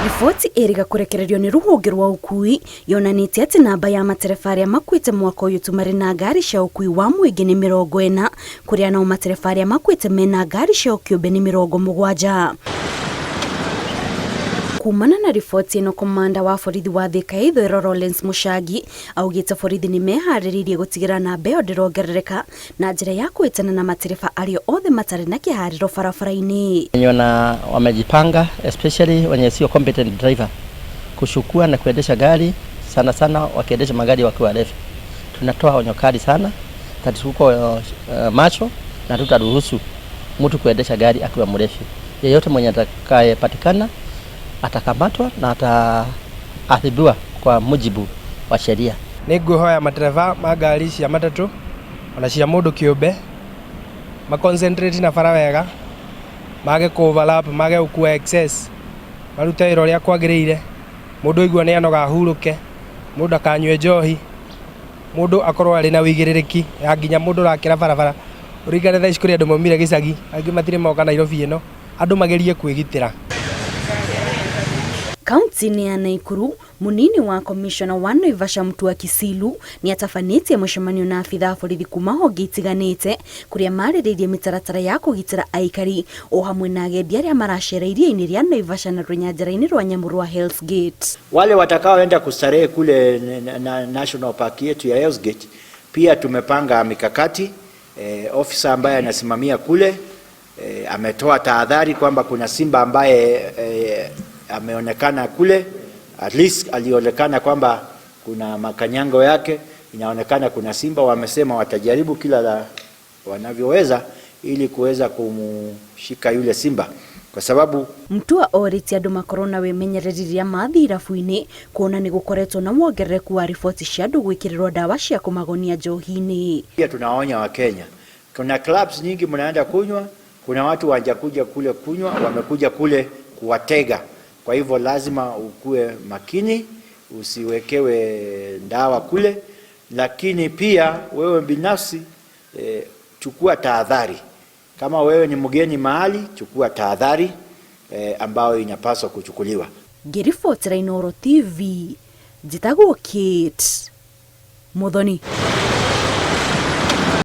Riboti ĩrĩga kũrekererio nĩ rũhonge rwa ũkui yonanĩtie atĩ namba ya matereba arĩa makuĩte mwaka ũyũ tu marĩ na ngari cia ũkui wa mũingĩ nĩ 40, kũrĩa nao matereba arĩa makuĩte mena ngari ciao kĩũmbe nĩ 70. Kumana na riboti ĩno, komanda wa borithi wa Thika ya Ithũĩro Lawrence Muchangi augĩte borithi nĩ meharĩrĩirie gũtigĩrĩra namba ĩyo ndĩrongerereka na njĩra ya kũhĩtana na matereba arĩa othe matarĩ na kĩharĩro barabara-inĩ. Wenye wamejipanga, especially wenye sio competent driver, kuchukua na kuendesha gari, sana sana wakiendesha magari wakiwa walevi. Tunatoa onyo kali sana that tuko macho na tutaruhusu mtu kuendesha gari akiwa mlevi. Yeyote mwenye atakayepatikana atakamatwa na ataadhibiwa kwa mujibu wa sheria. Nĩ ngwĩhoya matereba ma ngari cia matatũ ona cia mũndũ kĩũmbe ma concentrate na bara wega, mage kũ overlap, mage gũkua excess, marute wĩra ũrĩa kwagĩrĩire. Mũndũ aigua nĩ anoga ahurũke, mũndũ akanyue njohi, mũndũ akorwo arĩ na wĩigĩrĩrĩki ya nginya mũndũ ũrakĩra barabara. Ũringane thaa ici kũrĩ andũ maumire gĩcagi, angĩ matirĩ moka Nairobi ĩno, andũ magerie kwĩgitĩra. Kaunti-inĩ ya Naikuru, munini wa komishona wa Naivasha Mutua Kisilu nĩ atabanĩtie mũcemanio na abithaa a borithi kuma honge itiganĩte, kũrĩa marĩrĩirie mĩtaratara ya kũgitĩra aikari o hamwe na agendi arĩa maracera iria-inĩ rĩa Naivasha na rũnyanjara-inĩ rwa nyamũ rwa Hell's Gate. Wale watakaoenda kustarehe kule na National Park yetu ya Hell's Gate, pia tumepanga mikakati. Ofisa ambaye anasimamia kule ametoa tahadhari kwamba kuna simba ambaye ameonekana kule, at least alionekana kwamba kuna makanyango yake, inaonekana kuna simba. Wamesema watajaribu kila la wanavyoweza ili kuweza kumshika yule simba kwa sababu Mutua orĩtie andũ makorwo na wĩmenyereri rĩrĩa mathiĩ irabu-inĩ, kuona nĩ gũkoretwo na wongerereku wa riboti cia andũ gwĩkĩrĩrwo ndawa cia kũmagonia njohi-inĩ. Pia tunaonya Wakenya, kuna clubs nyingi mnaenda kunywa, kuna watu wajakuja kule kunywa, wamekuja kule kuwatega. Kwa hivyo lazima ukuwe makini, usiwekewe ndawa kule, lakini pia wewe binafsi chukua tahadhari. Kama wewe ni mgeni mahali, chukua tahadhari ambayo inapaswa kuchukuliwa. Ngĩribotera Inooro TV, njĩtagwo Kate Muthoni.